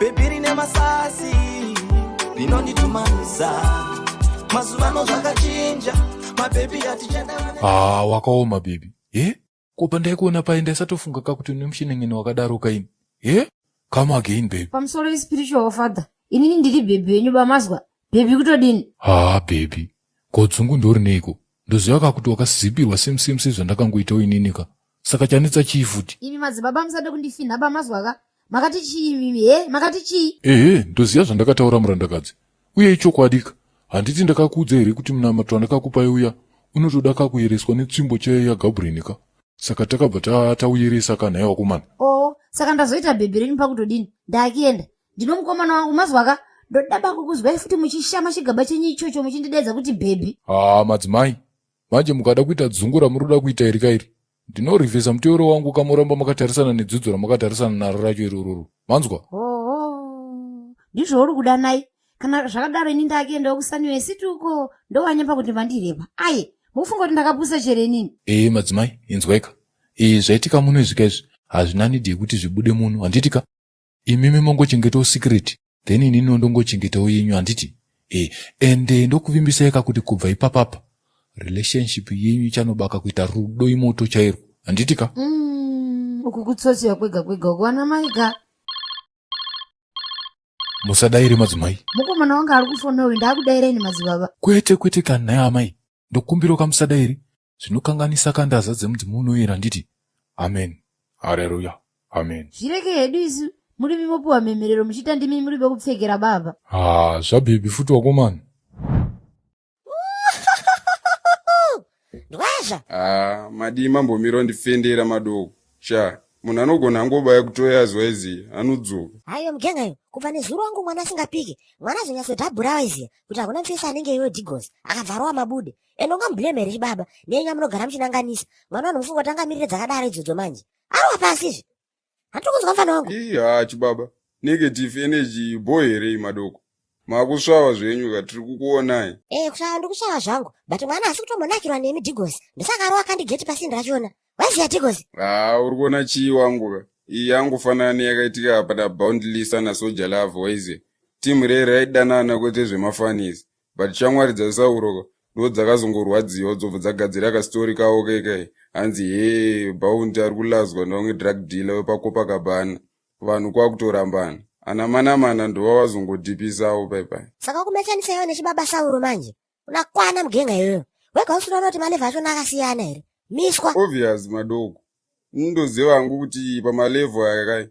Bhebhi rine masasi, rinonditumanisa. Mazuvano zvakachinja, mabhebhi atichada. Haa, wakaoma baby. He? Ko pandaikuona paye ndaisatofunga ka kuti une mushenengene wakadaro kaini. He? Come again baby. Pamusoro yespiritual father, inini ndiri bhebhi wenyu bamazwa. Bhebhi kutodini? Haa baby. Ko dzungu ndorineiko? Ndoziva ka kuti wakazipirwa same same sezvandakangoitawo inini ka. Saka chanetsa chii futi? Imi madzibaba musade kundifinha bamazwa ka. Makati chii imimi he? Makati chii? Ehe, ndoziva zvandakataura murandakadzi. Uye ichokwadi ka. Handiti ndakakuudza here kuti munamato wandakakupai uya unotoda kakuyereswa netsvimbo chaiyo yaGabriel ka. Saka takabva tauyeresa ka nhai wakomana. Oh, saka ndazoita bhebhi renyu pakutodini? Ndakienda. Ndinomukomana wangu mazwa ka. Ndoda bakukuzwai futi muchishama chigaba chenyu ichocho muchindidaidza kuti bhebhi. Haa madzimai, manje mukada kuita dzungu ramuroda kuita iri kairi ndinorivhesa muteuro wangu kamoramba makatarisana nedzidzo ramakatarisana naro racho irororo manzwa. Hoho, ndizvo uri kuda nai. Kana zvakadaro ini ndakuendawo kuSaniwe City uko ndovanyepa kuti vandirepa. Aye, mufunga kuti ndakapusa chere inini? Ee madzimai, inzwaika. Ee zvaitika muno izvi kaizvi hazvina need yekuti zvibude muno handiti ka? Imimi mongochengetawo secret then ininiwo ndongochengetawo yenyu handiti? Ee ende ndokuvimbisai ka kuti kubva ipapapa relationship yenyu ichanobaka kuita rudo imoto chairwo handiti ka? Uku kutsotsiwa kwega kwega uku vana mai ka. Musadaire madzimai. Mukomana wangu ari kufona uyu ndakudaireni madzibaba. Kwete kwete kani nhai amai. Ndokumbirawo kamusadairi zvinokanganisa kandaza dzemudzimu unoyera handiti? Amen. Hareruya. Amen. Zvireke hedu isu murimi mopiwa mhemherero muchiita ndimi muri vekupfekera baba. Haa zvabhebhi futi wakomana. Ndwazva. Haa madii mambomira undifendera madoko sha munhu anogona angobaya kutoya zuva iziya anodzoka. Haiwa mugenga iyo kubva nezuro wangu mwana asingapike mwana azonyatsodhabhura waiziya kuti hakuna mfesi anenge iwe Digos akabva arowa mabude ende ungamublame here chibaba nenyu amunogara muchinanganisa mwana wanhu mufunga kuti angamirire dzakadaro idzodzo manje arowa pasi izvi Handiri kunzwa mfana wangu. Ii haa chibaba. Negative energy bho here iyi madoko. Makusvava zvenyu ka tiri kukuonai. Eh kusvava ndiri kusvava zvangu but mwana haasi kutombonakirwa nemi Digozi. Ndosaka arova kandi gate pasini rachona. Waiziya Digozi? Haa uri kuona chii wangu ka. Iyi yangofanana neyakaitika apa na Boundless na Soja Love waiziya. Team rei raidanana kwete zvemafanisi. But shamwari dzaSauro ka ndo dzakazongorwadziwa dzobva dzagadzira kastori kavo kekai hanzi hee Bounty ari kulazwa nevange drug dealer wepaCopacabana vanhu kwakutorambana ana mana mana ndova vazongodhipisawo paipai. Saka kumechanisa iwe nechibaba Sauro manje unakwana mugenga iyoyo wega usinoona kuti malevel achona akasiyana here miswa. Obvious madoko ndoziva hangu kuti pamalevel aya kai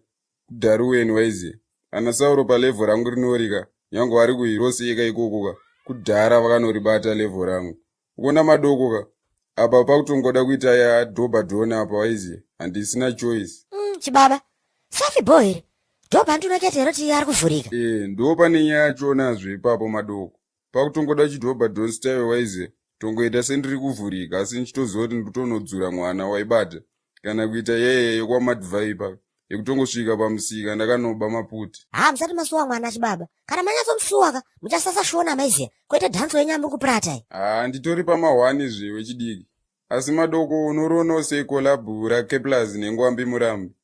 kudharuweni waiziya ana Sauro palevel rangu rinorika nyange vari kuhiroseka ikoko ka kudhara vakanoribata level rangu ukuona madoko ka apa pakutongoda kuita ya dhobha dhona apa waiziya handisina choice. Chibaba safi bho here dhobha ndinoketa here kuti ari kuvhurika. Ee ndo pane nyaya yachonazve ipapo madoko pakutongoda chidhobha dhon style waiziya tongoita sendiri kuvhurika asi ndichitoziva kuti ndikutonodzura mwana waibata kana kuita yeye yekwamadhivhaipa yekutongosvika pamusika ndakanoba maputi. Haa musati masuwa mwana chibaba kana manyatsomusuwa ka muchasasa shona maiziya kwete dhanso yenyu amuri kupurata iyi. Haa nditori pamahwani zve wechidiki asi madoko unorionawo sei collab raKeplaz neNgwambi Murambi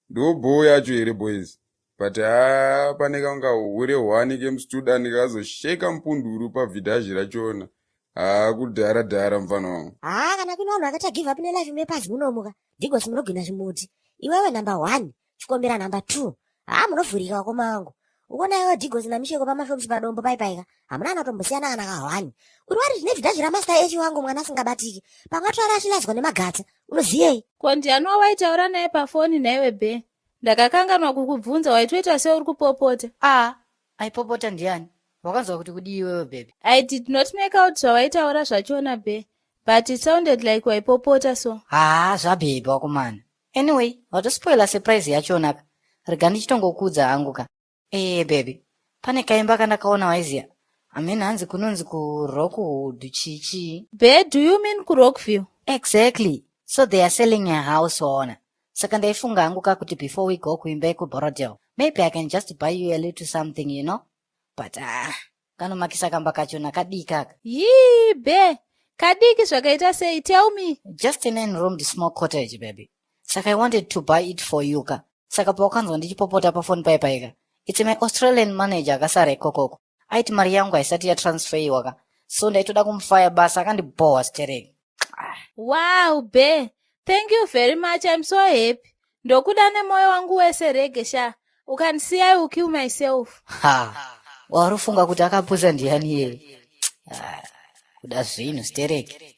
ndo bhoo yacho here boys but haa pane kanga hure hwani kemustudan kazosheka mupunduru pavhidhazhi rachona haa kudhara dhara mufana wangu. Haa kana kune vanhu vakaita give up nelife mepazi munomuka Digosi munogwina zvimuti iwewe number 1 chikombera number 2 haa munovhurika wakoma wangu ukona iwewe Digosi naMisheko pamashops padombo paipaika hamuna kana kutombosiyana kana kahwani uri wari zvine vhidhazhi ramaster echi wangu mwana asingabatiki pamwe atori achilazwa nemagatsa unoziyei. Ko ndiani wawaitaura naye pafoni nhaiwe Bee? Ndakakanganwa kukubvunza waitoita seuri kupopota. Ah, aipopota ndiani? Wakanzwa kuti kudii iwewe baby? I did not make out zvawaitaura zvachona Bee but it sounded like waipopota so. Haa zvabhebhi wakomana. Anyway, watospoila surprise yachona ka. Rega ndichitongokuudza hangu ka. Eh baby, pane kaimba kandakaona waiziya. Amen hanzi kunonzi ku Rockwood chichi. Bee, do you mean ku Rockview? Exactly. So they are selling a house waona. Saka ndaifunga hangu ka kuti before we go kuimba yekuBorodale, maybe I can just buy you a little something, you know? But ah, kanomakisa kamba kachona kadiki aka. Yii, Bee, kadiki zvakaita sei? Tell me. Just a 9-roomed small cottage, baby. Saka I wanted to buy it for you ka. Saka pawakanzwa ndichipopota pafoni paipaika. It's my Australian manager akasara ikokoko. Aiti mari yangu haisati yatransferiwa ka. So ndaitoda kumufaya basa akandibhowa stereki. Wow, be. Thank you very much. I'm so happy. Ndokuda nemoyo wangu wese rege sha. Ukanisiya I will kill myself. Ha. Warufunga kuti akapusa ndiani iye? Ah, kuda zvinhu stereki.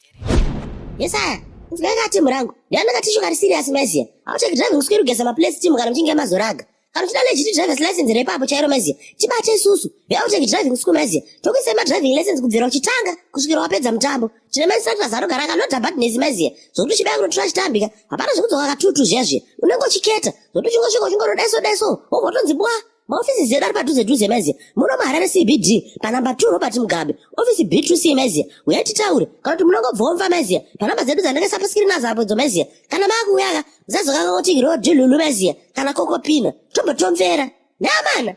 Yesaya, nzwai timu rangu. Ndiani katishu kari serious maiziya. Auteki driving school kugeza maplace team kana muchinge mazoraga. Kana uchida legit driver's license repapo chairo maiziya. Tibate isusu. VeAuteki driving school maiziya. Tokuisai madriving license kubvira uchitanga kusvikira wapedza mutambo. Tine mainstructors anogara akanoda badness maiziya. Zvokuti uchibaya kunotora chitambika. Hapana zvekudzoka katutu zviya zviya. Unenge uchiketa. Zvokuti uchingosvika uchingono daiso. Wobva utonzi bwa. Maofisi edu ari padhuze dhuze maiziya. Muno muHarare CBD panamba 2 Robert Mugabe. Ofisi B2C maiziya. Uyai titaure. Kana kuti munongobvomva maiziya. Panamba dzedu dzandakaisa paskirini apo idzo maiziya. Kana maakuuyaka musazokanga kuti rodhi lulu maiziya. Kana kokopina. Tombotomvera. Neamana.